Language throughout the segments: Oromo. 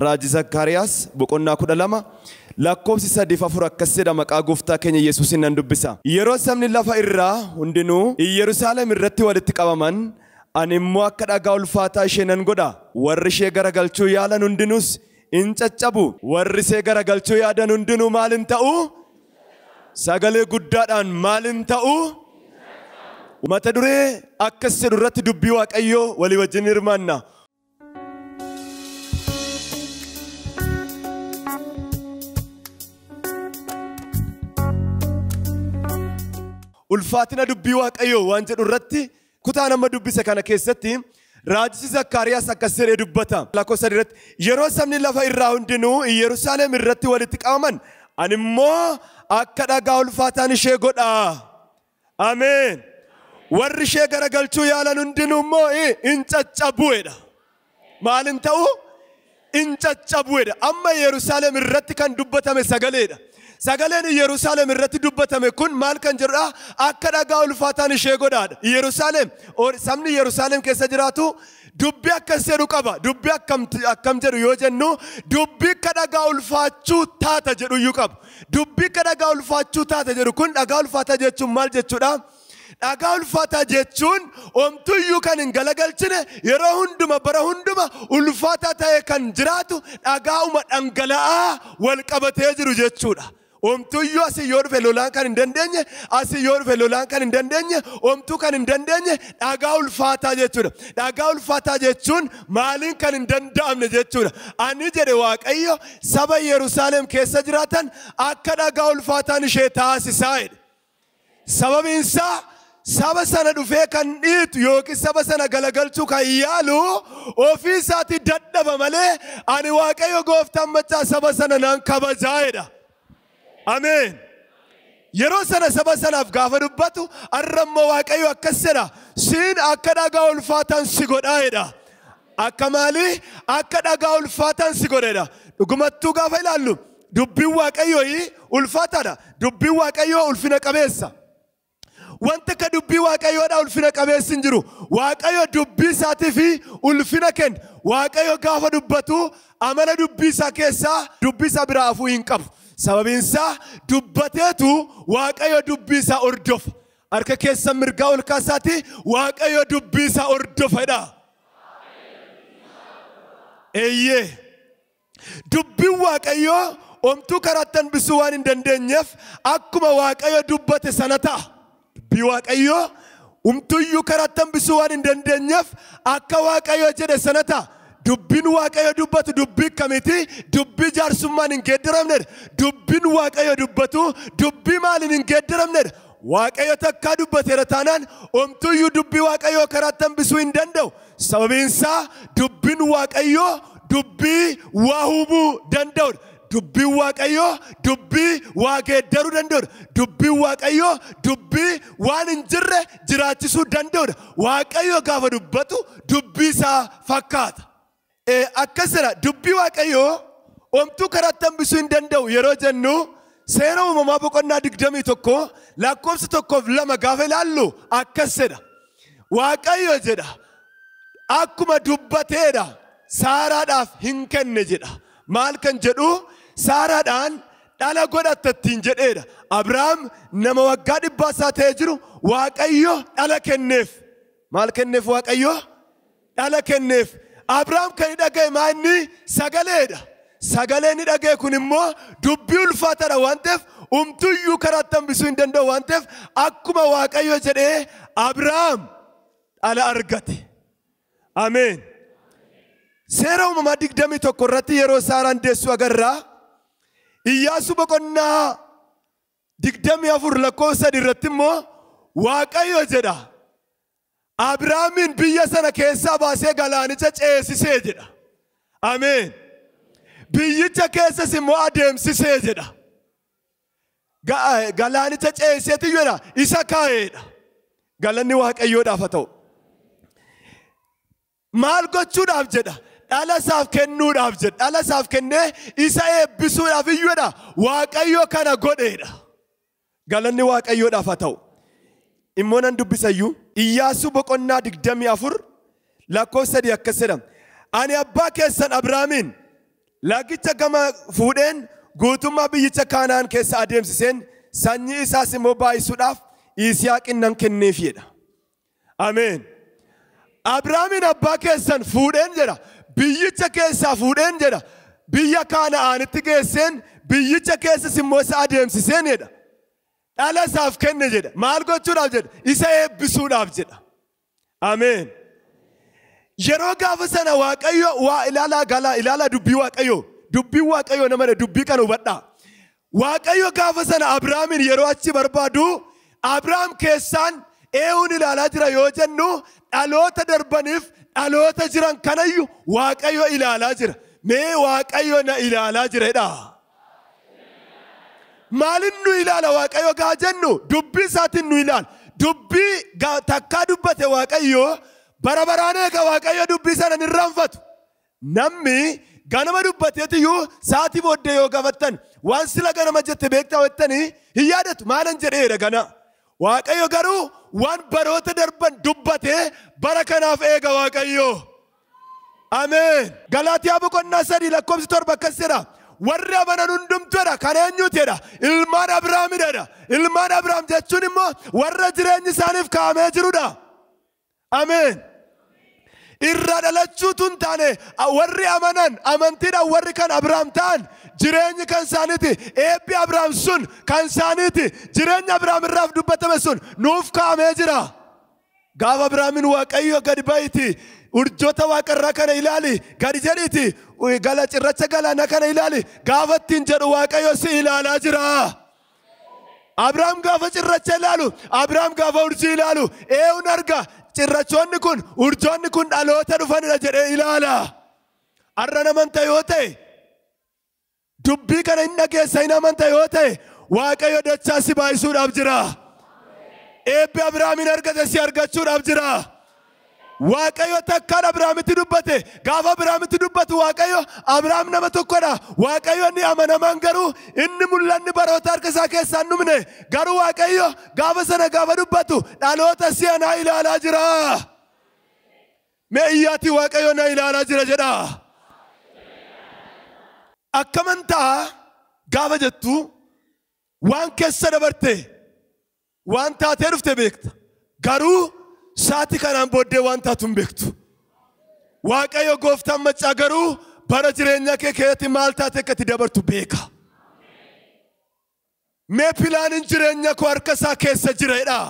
Raajii Zakkaariyaas boqonnaa 12 lakkoofsi 3-4 akkas jedha maqaa gooftaa keenya Yesuusiin nan dubbisa. Yeroo sabni lafa irraa hundinuu Yerusaalem irratti walitti qabaman ani immoo akka dhagaa ulfaataa ishee nan godha. Warri ishee garagalchuu yaalan hundinuus in caccabu. Warri ishee garagalchuu yaadan hundinuu maal hin ta'u? Sagalee guddaadhaan maal hin ta'u? Mata duree akkas jedhu irratti dubbii Waaqayyoo walii wajjin hirmaanna. Ulfaatina dubbii Waaqayyoo waan jedhu irratti kutaa nama dubbise kana keessatti Raajii Zakkaariyaas akkas jedhee dubbata. Lakkoofsa 3 irratti yeroo sabni lafa irraa hundinuu Yerusaalem irratti walitti qabaman ani immoo akka dhagaa ulfaataan ishee godha. Ameen. Warri ishee garagalchuu yaalan hundinuu immoo in caccabuedha. Maal hin ta'u? In caccabuedha. Amma Yerusaalem irratti kan dubbatame sagaleedha. Sagaleen Yerusaalem irratti dubbatame kun maal kan jedhudha? Akka dhagaa ulfaataan ishee godhaadha. Yerusaalem, sabni Yerusaalem keessa jiraatu dubbii akkas jedhu qaba. Dubbii akkam jedhu yoo jennu dubbii akka dhagaa ulfaachuu taata jedhu iyyuu qabu. Dubbii akka dhagaa ulfaachuu taata jedhu kun dhagaa ulfaataa jechuun maal jechuudha? Dhagaa ulfaataa jechuun omtuyyuu kan hin galagalchine yeroo hunduma bara hunduma ulfaataa ta'e kan jiraatu dhagaa'uma dhangala'aa wal qabatee jiru jechuudha. Omtuyyuu asii yoo dhufe lolaan kan hin dandeenye, asii yoo dhufe lolaan kan hin dandeenye, omtuu kan hin dandeenye dhagaa ulfaataa jechuudha. Dhagaa ulfaataa jechuun maaliin kan hin danda'amne jechuudha. Ani jedhe Waaqayyo saba Yerusaalem keessa jiraatan akka dhagaa ulfaataan ishee taasisaa jedhe. Sababiin isaa saba sana dhufee kan dhiitu yookiin saba sana galagalchuu kan yaalu ofii isaatii dadhaba malee ani Waaqayyo gooftaan maccaa saba sana nan kabajaa jedha. Ameen. Yeroo sana saba sanaaf gaafa dubbatu har'a immoo Waaqayyo akkas jedha. Siin akka dhagaa ulfaataan si godhaa jedha. Akka maalii? Akka dhagaa ulfaataan si godha. Dhugumattuu gaafa ilaallu dubbiin Waaqayyoo ulfaataadha. Dubbiin Waaqayyoo ulfina qabeessa. Wanta akka dubbii Waaqayyoodha ulfina qabeessi hin jiru. Waaqayyo dubbii isaatii fi ulfina kenna. Waaqayyo gaafa dubbatu amala dubbii isaa keessaa dubbii isaa biraa hafuu hin qabu. Sababiin isaa dubbateetu Waaqayyo dubbii isaa hordofa. Harka keessan mirgaa ol kaasaati Waaqayyo dubbii isaa hordofedha. Eeyyee. Dubbiin Waaqayyoo omtuu karaatti hambisuu waan hin dandeenyeef akkuma Waaqayyo dubbate sana ta'a. Dubbii Waaqayyoo omtuyyuu karaatti hambisuu waan hin dandeenyeef akka Waaqayyo jedhe sana ta'a. Dubbiin Waaqayyo dubbatu dubbii akkamiiti? Dubbii jaarsummaan hin geeddaramnedha. Dubbiin Waaqayyo dubbatu dubbii maaliin hin geeddaramnedha. Waaqayyo takkaa dubbateera taanaan omtuyyuu dubbii Waaqayyoo karaatti hambisuu hin danda'u. Sababiin isaa dubbiin Waaqayyoo dubbii waa hubuu danda'udha. Dubbiin Waaqayyoo dubbii waa geeddaruu danda'udha. Dubbiin Waaqayyoo dubbii waan hin jirre jiraachisuu danda'udha. Waaqayyo gaafa dubbatu dubbii isaa fakkaata. Akkasidha dubbii Waaqayyoo omtuu karaatti hambisuu hin danda'u yeroo jennu seera uumamaa boqonnaa 21 lakkoofsa 1-2 gaafa ilaallu akkas jedha. Waaqayyo jedha akkuma dubbateedha Saaraadhaaf hin kenne jedha. Maal kan jedhu Saaraadhaan dhala godhatta ittiin jedheedha. Abrahaam nama waggaa 100 isaa ta'ee jiru Waaqayyo dhala kenneef. Maal kenneef Waaqayyo? Dhala kenneef. Abrahaam kan inni dhaga'e maa inni sagaleedha. Sagalee inni dhaga'e kun immoo dubbii ulfaataadha waan ta'eef omtuyyuu karaatti hambisuu hin danda'u waan ta'eef akkuma Waaqayyo jedhee Abrahaam dhala argate. Ameen. Seera uumamaa 21 irratti yeroo Saaraan deessu agarraa. Iyyaasuu boqonnaa 24 lakkoofsa 3 irratti immoo Waaqayyo jedha. Abrahaamiin biyya sana keessaa baasee galaanicha ceesisee jedha. Ameen. Biyyicha keessas immoo adeemsisee jedha. Galaanicha ceesiseetu jedha isa kaa'eedha. Galanni Waaqayyoodhaaf haa ta'u. Maal gochuudhaaf jedha? Dhala isaaf kennuudhaaf jedha. Dhala isaaf kennee isa eebbisuudhaaf iyyuudha. Waaqayyo kana godheedha. Galanni Waaqayyoodhaaf haa ta'u. Immoo nan dubbisayyuu Iyyaasuu boqonnaa 24 lakkoofsa 3 akkas jedha. Ani abbaa keessan Abrahaamiin Lagicha gama fuudheen guutummaa biyyicha Kaanaan keessa adeemsiseen sanyii isaas immoo baay'isuudhaaf Yisihaaqin nan kenneef jedha. Ameen. Abrahaamin abbaa keessan fuudheen jedha. Biyyicha keessaa fuudheen jedha. Biyya Kaanaanitti geesseen biyyicha keessas immoo isa adeemsiseen jedha. Dhala isaaf kenne jedha. Maal gochuudhaaf jedha? Isa eebbisuudhaaf jedha. Ameen. Yeroo gaafa sana Waaqayyo waa ilaalaa galaa ilaalaa dubbii Waaqayyo. Dubbii Waaqayyo nama dubbii kana hubadhaa. Waaqayyo gaafa sana Abrahaamin yeroo achi barbaadu Abrahaam keessaan eenyuun ilaalaa jira yoo jennu dhaloota darbaniif dhaloota jiran kanayyuu Waaqayyo ilaalaa jira. Mee Waaqayyo na ilaalaa jira jedha. Maalin nu ilaala Waaqayyo gaa jennu dubbii isaatiin nu ilaala. Dubbii takkaa dubbate Waaqayyo bara baraan eega Waaqayyo dubbii sana hin irraanfatu. Namni ganama dubbateetiyyuu sa'aatii booddee yoo gaafattan waan sila ganama jette beektaa jettanii hin yaadatu maalan jedheera gana. Waaqayyo garuu waan baroota darban dubbatee bara kanaaf eega Waaqayyo. Ameen. Galaatiyaa boqonnaa 3 lakkoofsi 7 akkas jedha. Warri amanan hundumtuudha kan eenyuuti jedha? Ilmaan Abrahaamidha. Ilmaan Abrahaam jechuun immoo warra jireenyi isaaniif kaa'amee jirudha. Ameen. Irraa dhalachuutu hin taane warri amanan amantiidhaan warri kan Abrahaam ta'an jireenyi kan isaaniiti. Eebbi Abrahaam sun kan isaaniiti. Jireenyi Abrahaam irraaf dubbatame sun nuuf kaa'amee jira. Gaafa Abrahaamin Waaqayyo gadi ba'iiti urjoota waaqarraa kana ilaali gadi jedhiiti gala cirracha galaanaa kana ilaali gaafa ittiin jedhu Waaqayyo si ilaalaa jira. Abrahaam gaafa cirracha ilaalu, Abrahaam gaafa urjii ilaalu eenyuun arga? Cirrachoonni kun urjoonni kun dhaloota dhufanidha jedhee ilaala. Har'a amanta yoo ta'e dubbii kana hin dhageessa hin amanta yoo ta'e Waaqayyo dachaa si baay'isuudhaaf jira. Eebbi Abrahaamin argate si argachuudhaaf jira. Waaqayyo takkaan Abrahaamitti dubbate. Gaafa Abrahaamitti dubbatu Waaqayyo Abrahaam nama tokkodha. Waaqayyo inni amanamaan garuu inni mul'anni baroota harka isaa keessaa hin dhumne. Garuu Waaqayyo gaafa sana gaafa dubbatu dhaloota si'anaa ilaalaa jira. Mee iyyaatii Waaqayyo na ilaalaa jira jedha. Akkaman ta'a gaafa jettu waan keessa dabarte waan taatee dhufte beekta. Garuu sa'aatii kanaan booddee waan taatu hin beektu. Waaqayyo gooftaan maccaa garuu bara jireenya kee keessatti maal taate akka itti dabartu beeka. Mee pilaaniin jireenya koo harka isaa keessa jira jedha.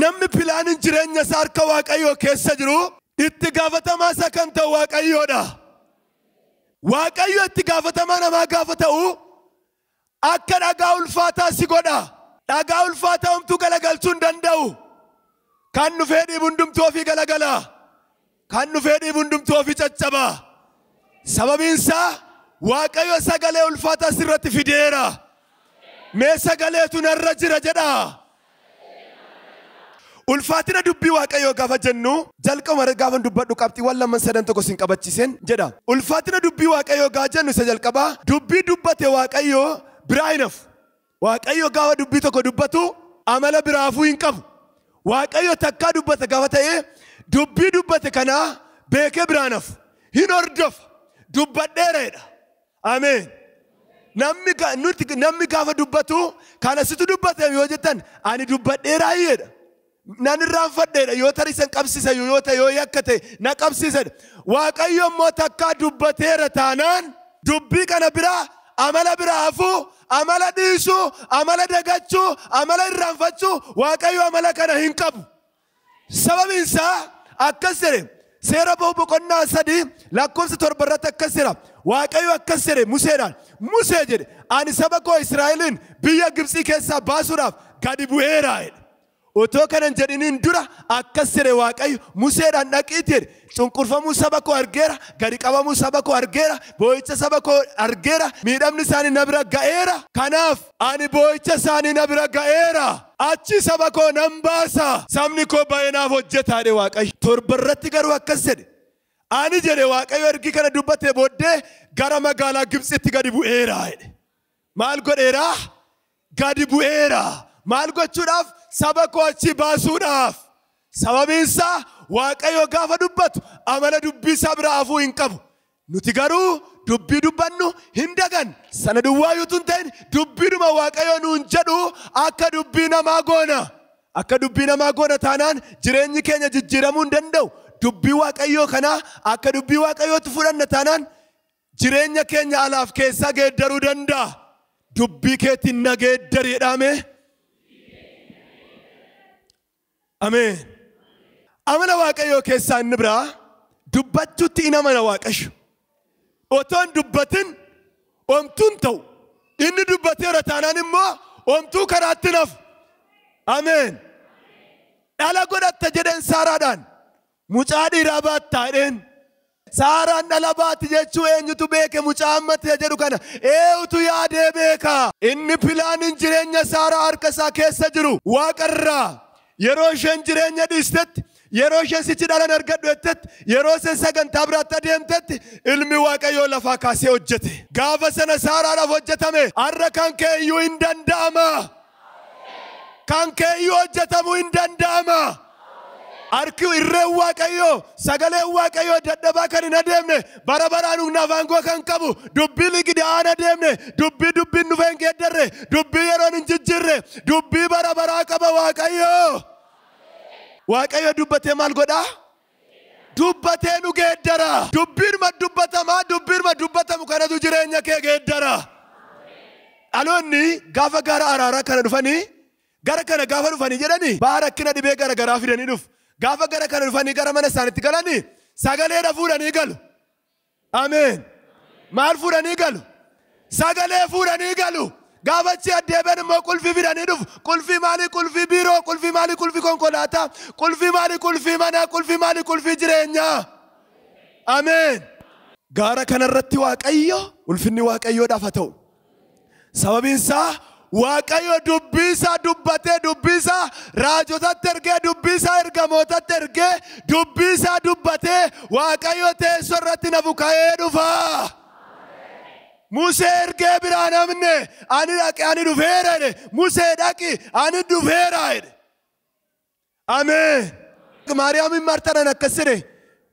Namni pilaaniin jireenya isaa harka Waaqayyoo keessa jiru itti gaafatamaa isaa kan ta'u Waaqayyoodha. Waaqayyo itti gaafatamaa namaa gaafa ta'u akka dhagaa ulfaataa si godha. Dhagaa ulfaataa homtuu galagalchuu hin danda'u. Kan dhufee dhiibu hundumtuu ofii galagala. Kan dhufee dhiibu hundumtuu ofii caccaba. Sababiin isaa Waaqayyo sagalee ulfaataa sirratti fideera. Mee sagaleetu narra jira jedha. Ulfaatina dubbii Waaqayyoo gaafa jennu jalqaba gaafa dubbadhu qabxiiwwan 2 3 tokko sin qabachiiseen jedha. Ulfaatina dubbii Waaqayyoo gaafa jennu isa jalqabaa dubbii dubbate Waaqayyoo biraa hin hafu. Waaqayyo gaafa dubbii tokko dubbatu amala biraafuu hin qabu. Waaqayyo takkaa dubbate gaafa ta'e dubbii dubbate kanaa beekee biraan hafu. Hin hordofu. Dubbadheera jedha. Ameen. Namni gaafa dubbatu kana situ dubbate yoo jettan ani dubbadheeraa jedha. Nan irraanfadheedha yoo tarii san qabsiisa yoo ta'e yoo yakka ta'e na qabsiisa. Waaqayyo immoo takkaa dubbateera taanaan dubbii kana biraa amala biraa hafuu, amala dhiisuu, amala dagachuu, amala irraanfachuu Waaqayyo amala kana hin qabu. Sababiin isaa akkas jedhe seera ba'uu boqonnaa 3 lakkoofsa 7 irratti akkas jedha. Waaqayyo akkas jedhe Museedhaan. Musee jedhe ani saba koo Israa'eliin biyya Gibxii keessaa baasuudhaaf gadi bu'eera jedhe. Otoo kana hin jedhiniin dura akkas jedhe Waaqayyo Museedhaan dhaqiitii jedhe. Cunqurfamuu saba koo argeera, gadi qabamuu saba koo argeera, boo'icha saba koo argeera, miidhamni isaanii na bira ga'eera. Kanaaf ani boo'icha isaanii na bira ga'eera. Achi saba koo nan baasa. Sabni koo ba'ee naaf hojjeta jedhe Waaqayyo. 7 irratti garuu akkas jedhe. Ani jedhe Waaqayyo ergi kana dubbatee booddee gara magaalaa Gibxitti gadi bu'eera jedhe. Maal godheera? Gadi bu'eera. Maal gochuudhaaf? Saba koo achi baasuudhaaf. Sababiin isaa Waaqayyo gaafa dubbatu amala dubbii isaa biraa hafuu hin qabu. Nuti garuu dubbii dubbannu hin dagan. Sana duwwaayyuutu hin ta'in dubbiidhuma Waaqayyo nuun jedhu akka dubbii namaa goona. Akka dubbii namaa goona taanaan jireenyi keenya jijjiiramuu hin danda'u. Dubbii Waaqayyoo kana akka dubbii Waaqayyootti fudhanna taanaan jireenya keenya alaaf keessaa geeddaruu danda'a. Dubbii keetiin na geeddari jedhame. Ameen. Amala Waaqayyoo keessaa inni biraa dubbachuutti in amana Waaqayyo. Otoo hin dubbatin omtuun ta'u. Inni dubbateera taanaan immoo omtuu karaatti nafu. Ameen. Dhala godhatta jedheen Saaraadhaan. Mucaa dhiiraa baattaa jedheen. Saaraan dhala baatti jechuu eenyutu beeke mucaa ammatti jedhu kana eenyutu yaadee beeka. Inni pilaaniin jireenya Saaraa harka isaa keessa jiru Waaqarraa yeroo isheen jireenya dhiistetti, yeroo isheen sichi dhalan argadhu jettetti, yeroo isheen sagantaa biraatti adeemtetti ilmi Waaqayyoo lafaa kaasee hojjete. Gaafa sana Saaraadhaaf hojjetame har'a kan kee iyyuu hin danda'ama. Kan kee iyyuu hojjetamuu hin danda'ama. Harki irreen Waaqayyoo, sagaleen Waaqayyoo dadhabaa kan hin adeemne, bara baraan humna afaangoo kan qabu, dubbii ligidaa hin adeemne, dubbii dubbiin dhufee hin geeddarre, dubbii yeroon hin jijjiirre, dubbii bara baraa qaba Waaqayyoo. Waaqayyo dubbatee maal godhaa? Dubbatee nu geeddara. Dubbiinuma dubbatamaa, dubbiinuma dubbatamu kanatu jireenya kee geeddara. Dhaloonni gaafa gara araaraa kana dhufanii, gara kana gaafa dhufanii jedhanii, ba'a rakkina dhibee gara garaa fidanii dhufu. Gaafa gara kana dhufanii gara mana isaaniitti galanii sagaleedha fuudhanii galu. Ameen. Maal fuudhanii galu? Sagalee fuudhanii galu. Gaafa achi adeeman immoo qulfii fidanii dhufu. Qulfii maalii? Qulfii biiroo, qulfii maalii? Qulfii konkolaataa, qulfii maalii? Qulfii manaa, qulfii maalii? Qulfii jireenyaa. Ameen. Gaara kanarratti Waaqayyo ulfinni Waaqayyoodhaaf haa ta'u. Sababiin isaa Waaqayyo dubbii isaa dubbatee, dubbii isaa raajotatti ergee, dubbii isaa ergamootatti ergee, dubbii isaa dubbatee Waaqayyo teessoo irratti nafu ka'ee dhufa. Musee ergee biraa namne ani dhaqi ani dhufeera jedhe. Musee dhaqi ani dhufeera jedhe. Ameen. Maariyaamin Martaadhaan akkas jedhe.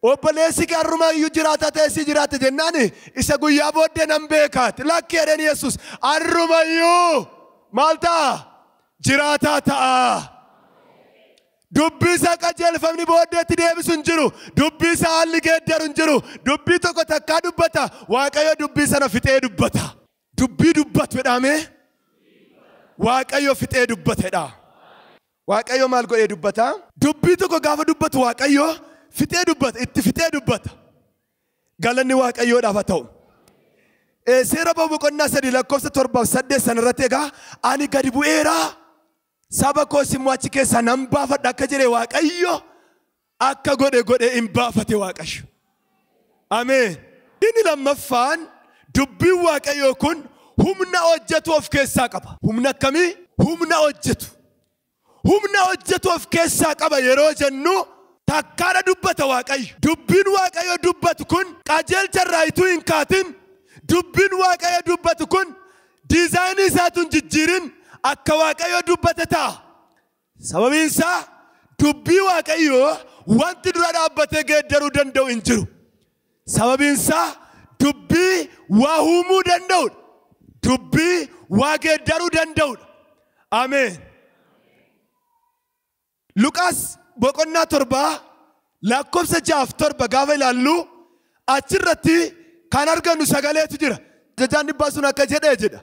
Obboleessi kee har'uma iyyuu jiraata ta'e si jiraate jennaan isa guyyaa booddee nan beekaati. Lakki jedheen Yesuus har'uma iyyuu maal ta'a? Jiraataa ta'a. Dubbii isaa qajeelfamni booddeetti deebisu hin jiru. Dubbii isaa haalli geeddaru hin jiru. Dubbii tokko takkaa dubbata. Waaqayyo dubbii sana fixee dubbata. Dubbii dubbatu jedhame. Waaqayyo fixee dubbatedha. Waaqayyo maal godhee dubbata? Dubbii tokko gaafa dubbatu Waaqayyo fixee dubbata. Itti fixee dubbata. Galanni Waaqayyoodhaaf haa ta'u. Seera boqonnaa 3 lakkoofsa 7 fi 8 sanarratti egaa ani gadi bu'eera. Saba koos immoo achi keessaa nan baafadha akka jedhe Waaqayyo akka godhe godhe hin baafate Waaqayyo. Ameen. Inni lammaffaan dubbiin Waaqayyoo kun humna hojjetu of keessaa qaba. Humna akkamii? Humna hojjetu. Humna hojjetu of keessaa qaba yeroo jennu takkaadha dubbata Waaqayyo. Dubbiin Waaqayyo dubbatu kun qajeelcha irraa ituu hin kaatin, dubbiin Waaqayyo dubbatu kun diizaayinii isaatu hin jijjiirin akka Waaqayyo dubbate ta'a. Sababiin isaa dubbii Waaqayyoo wanti dura dhaabbatee geeddaruu danda'u hin jiru. Sababiin isaa dubbii waa uumuu danda'udha. Dubbii waa geeddaruu danda'udha. Ameen. Luqaas boqonnaa 7 lakkoofsa 6 fi 7 gaafa ilaallu achirratti kan argannu sagaleetu jira. Ajajaan dhibbaa sun akka jedhee jedha.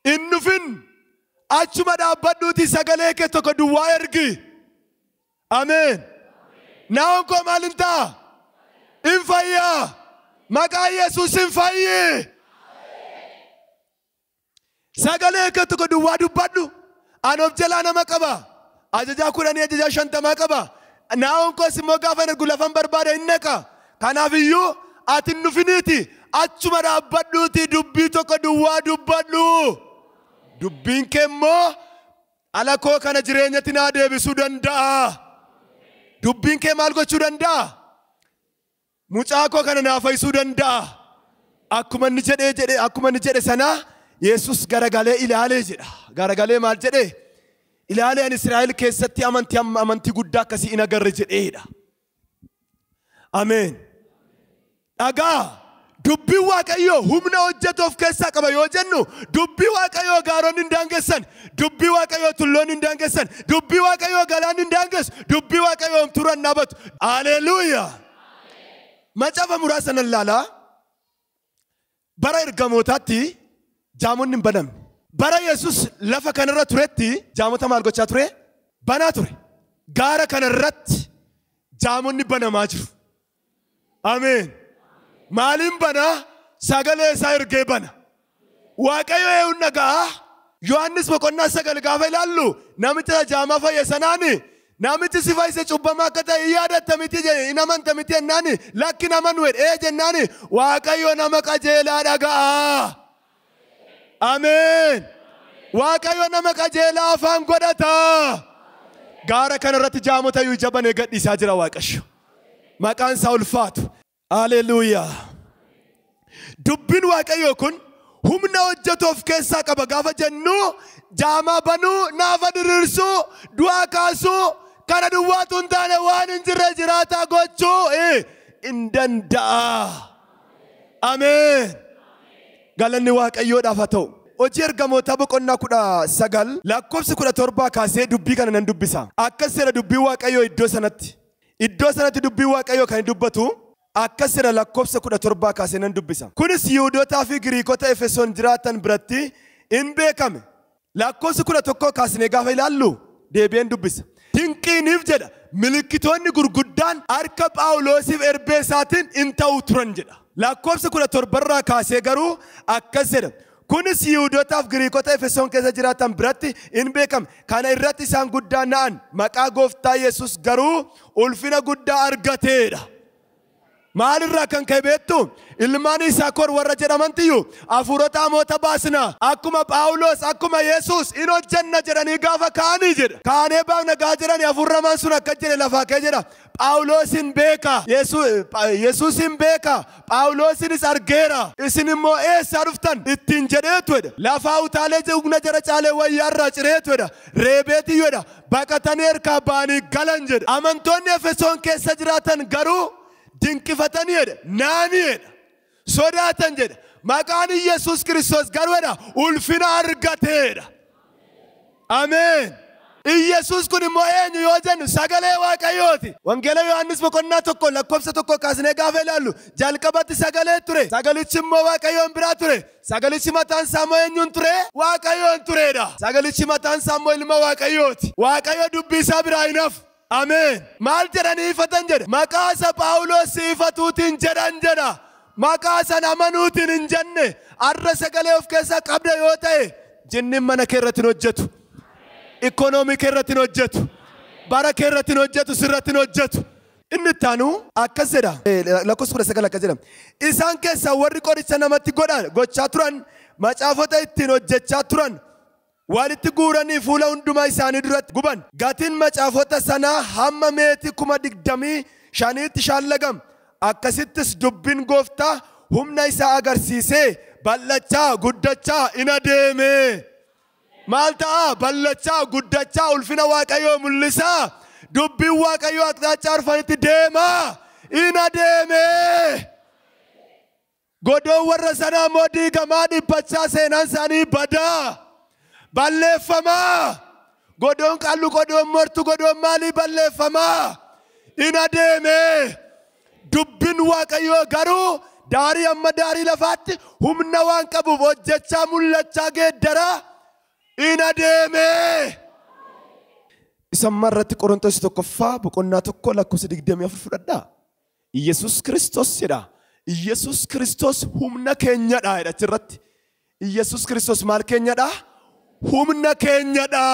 Hin dhufin achuma dhaabbadhuutii sagalee kee tokko duwwaa ergi. Ameen. Naa'on koo maal hin ta'a? Hin fayyaa. Maqaa Yesuus hin fayyi. Sagalee kee tokko duwwaa dubbadhu. Ani of jalaa nama qaba. Ajajaa 10 ajajaa 50 qaba. Naa'on koos immoo gaafa ergu lafan barbaade hin naqa. Kanaaf iyyuu ati hin dhufiniiti. Achuma dhaabbadhuutii dubbii tokko duwwaa dubbadhu. Dubbiin kee immoo ala koo kana jireenyatti naa deebisuu danda'a. Dubbiin kee maal gochuu danda'a? Mucaa koo kana naa fayyisuu danda'a. Akkuma inni jedhee jedhe, akkuma inni jedhe sana Yesuus garagalee ilaalee jedha. Garagalee maal jedhee? Ilaalee ani Israa'el keessatti amantii guddaa akkasii hin agarre jedheedha. Ameen. Dhagaa dubbii Waaqayyoo humna hojjetu of keessaa qaba yoo jennu dubbii Waaqayyoo gaaronni hin daangessan, dubbii Waaqayyoo tulloonni hin daangessan, dubbii Waaqayyoo galaanni hin daangessu, dubbii Waaqayyoo homtuurra hin dhaabatu. Haleluuyaa. Macaafa muraasa nan ilaalaa. Bara ergamootaatti jaamonni hin banamne. Bara Yesuus lafa kanarra turetti jaamota maal gochaa ture? Banaa ture. Gaara kanarratti jaamonni banamaa jiru. Ameen. Maaliin banaa? Sagalee isaa ergee bana. Waaqayyo eenyuun dhaga'a? Yohaannis boqonnaa 9 gaafa ilaallu namicha jaamaa fayye sanaani namichi si fayyise cubbamaa akka ta'e hin yaadatta miti jedhe, hin amanta miti jennaani lakki nama nu jedhe ee jennaani Waaqayyo nama qajeelaa dhaga'a. Ameen. Waaqayyo nama qajeelaa afaan godhata. Gaara kanarratti jaamota iyyuu ija banee gadhiisaa jira Waaqayyo. Maqaan isaa ulfaatu. Haleluuyaa. Dubbiin Waaqayyoo kun humna hojjetu of keessaa qaba gaafa jennu jaamaa banuu, naafa diriirsuu, du'aa kaasuu, kana duwwaatu hin taane waan hin jirre jiraataa gochuu hin danda'a. Ameen. Galanni Waaqayyoodhaaf haa ta'u. Hojii ergamootaa boqonnaa 19 lakkoofsa 17 kaasee dubbii kana nan dubbisa. Akkas jedha dubbii Waaqayyoo iddoo sanatti. Iddoo sanatti dubbii Waaqayyoo kan dubbatu akkas jedha lakkoofsa 17 kaasee nan dubbisa. Kunis Yihuudootaa fi Giriikota Efesoon jiraatan biratti hin beekame. Lakkoofsa 11 kaasnee gaafa ilaallu deebi'een dubbisa. Dinqiiniif jedha milikkitoonni gurguddaan harka Phaawulosiif erbee isaatiin hin ta'u turan jedha. Lakkoofsa 17 irraa kaasee garuu akkas jedha. Kunis Yihuudootaaf Giriikota Efesoon keessa jiraatan biratti hin beekame. Kana irratti isaan guddaa na'an maqaa gooftaa Yesuus garuu ulfina guddaa argateedha. Maalirraa kan ka'e beektu? Ilmaan Yisaakor warra jedhamantiyyuu hafuurota hamoota baasna akkuma Phaawulos akkuma Yesuus hin hojjenna jedhanii gaafa ka'anii jedha. Kaanee baafna gaa jedhanii hafuurri hamaan sun akkas jedhe lafaa ka'e jedha. Phaawulos hin beeka, Yesuus hin beeka, Phaawulosinis argeera. Isin immoo eessaa dhuftan ittiin jedheetu jedha. Lafaa utaalee humna jara caalee wayyaarraa cireetu jedha. Reebeetiyyuu jedha. Baqatanii harkaa ba'anii galan jedha. Amantoonni Efesoon keessa jiraatan garuu dinqifatanii jedha, naanii jedha, sodaatan jedha. Maqaan Yesuus Kiristoos garuu jedha ulfina argateedha. Ameen. Yesuus kun immoo eenyu yoo jennu sagalee Waaqayyooti. Wangeela Yohaannis boqonnaa 1 lakkoofsa 1 kaasnee gaafa ilaallu jalqabatti sagalee ture. Sagalichi immoo Waaqayyoon biraa ture. Sagalichi mataan isaa immoo eenyuun ture? Waaqayyoon tureedha. Sagalichi mataan isaa immoo ilma Waaqayyooti. Waaqayyo dubbii isaa biraa hin hafu. Ameen. Maal jedhanii ifatan jedhe? Maqaa isa Phaawulos ifatuutiin jedhan jedha. Maqaa sana amanuutiin hin jenne. Har'a sagalee of keessaa qabda yoo ta'e jinniin mana kee irratti hin hojjetu. Ikoonoomii kee irratti hin hojjetu. Bara kee irratti hin hojjetu, sirratti hin hojjetu. Inni itti aanu akkas jedha. Lakkoofsa 19 akkas jedha. Isaan keessaa warri qoricha namatti gochaa turan, macaafota ittiin hojjechaa turan walitti guuranii fuula hundumaa isaanii duratti guban. Gatiin macaafota sanaa hamma meetii 25,000 shallagam. Akkasittis dubbiin gooftaa humna isaa agarsiisee bal'achaa guddachaa in adeeme. Maal ta'a? Bal'achaa guddachaa ulfina Waaqayyoo mul'isaa. Dubbiin Waaqayyoo aqxaachaa arfanitti deemaa in adeeme. Godoon warra sanaa immoo diigamaa dhiphachaa seenaan isaanii badaa. Balleeffamaa. Godoon qallu, godoon mortu, godoon maalii balleeffamaa in adeeme. Dubbiin Waaqayyoo garuu daarii amma daarii lafaatti humna waan qabuuf hojjechaa mul'achaa geeddaraa in adeeme. Isa amma irratti Qorontos 1 boqonnaa 1 lakkoofsa 24 fudhadhaa. Iyyasuus Kiristoos jedha. Iyyasuus Kiristoos humna keenyadha jedha achirratti. Iyyasuus Kiristoos maal keenyadha? Humna keenyadha.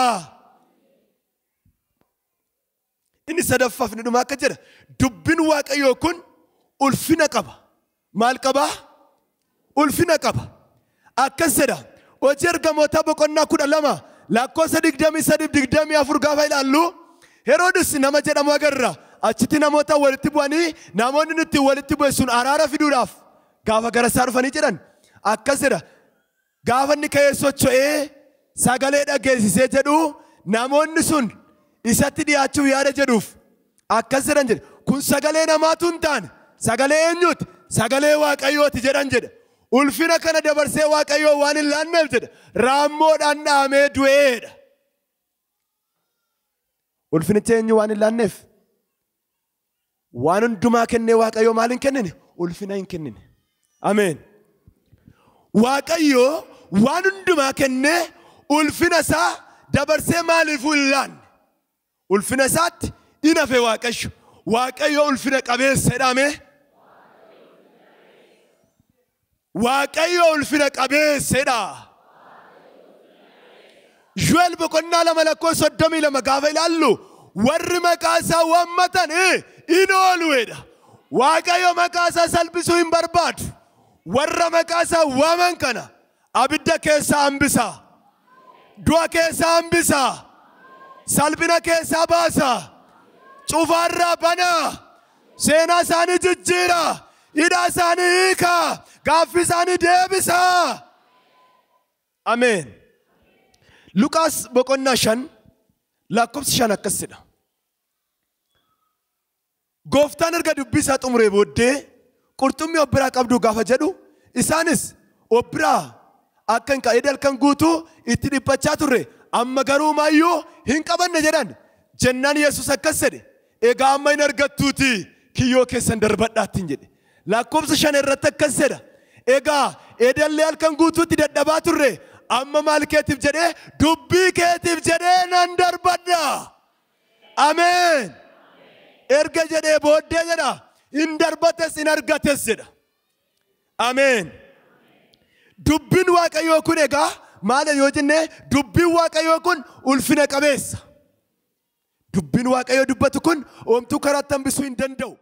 Inni sadaffaaf inni dhumaa akka jedha. Dubbiin Waaqayyoo kun ulfina qaba. Maal qaba? Ulfina qaba. Akkas jedha. Hojii ergamootaa boqonnaa 12 lakkoofsa 23 24 gaafa ilaallu Heroodis nama jedhamu agarra. Achitti namoota walitti bu'anii namoonni nutti walitti bu'e sun araara fiduudhaaf gaafa gara isaa dhufanii jedhan. Akkas jedha. Gaafa inni ka'ee socho'ee sagalee dhageessisee jedhu namoonni sun isatti dhiyaachuuf yaada jedhuuf akkas jedhan jedhe. Kun sagalee namaatu hin taane sagalee eenyuuti? Sagalee Waaqayyooti jedhan jedhe. Ulfina kana dabarsee Waaqayyoo waan hin laanneef jedhe raammoodhaan dhahamee du'eedha. Ulfinicha eenyu waan hin laanneef? Waan hundumaa kennee Waaqayyoo maal hin kennine? Ulfina hin kennine. Ameen. Waaqayyoo waan hundumaa kennee ulfina isaa dabarsee maaliifuu hin laanne? Ulfina isaatti hin hafe Waaqayyo. Waaqayyo ulfina qabeessa jedhame. Waaqayyo ulfina qabeessa jedha. Yo'el boqonnaa 2 lakkoofsa 32 gaafa ilaallu warri maqaa isaa waammatan in ooluedha. Waaqayyo maqaa isaa salphisuu hin barbaadu. Warra maqaa isaa waaman kana abidda keessaa hambisaa. Du'a keessaa hambisaa. Salphina keessaa baasaa. Cufaarraa banaa. Seenaa isaanii jijjiiraa. Hidhaa isaanii hiikaa. Gaaffii isaanii deebisaa. Ameen. Luqaas boqonnaa 5 lakkoofsa 5 akkas jedha. Gooftaan erga dubbii isaa xumuree booddee qurxummii of biraa qabdu gaafa jedhu isaanis of biraa akka hin qabeedha halkan guutuu itti dhiphachaa turre amma garuu maayyuu hin qabanne jedhan. Jennaan Yesuus akkas jedhe, egaa amma hin argattuuti kiyyoo keessan darbadhaattiin jedhe. Lakkoofsa 5 irratti akkas jedha, egaa edallee halkan guutuutti dadhabaa turre amma maal keetiif jedhee dubbii keetiif jedhee nan darbadha. Ameen. Erga jedhee booddee jedha hin darbates hin argates jedha. Ameen. Dubbiin Waaqayyoo kun egaa maal yoo jenne dubbiin Waaqayyoo kun ulfina qabeessa. Dubbiin Waaqayyoo dubbatu kun homtuu karaatti hambisuu hin danda'u.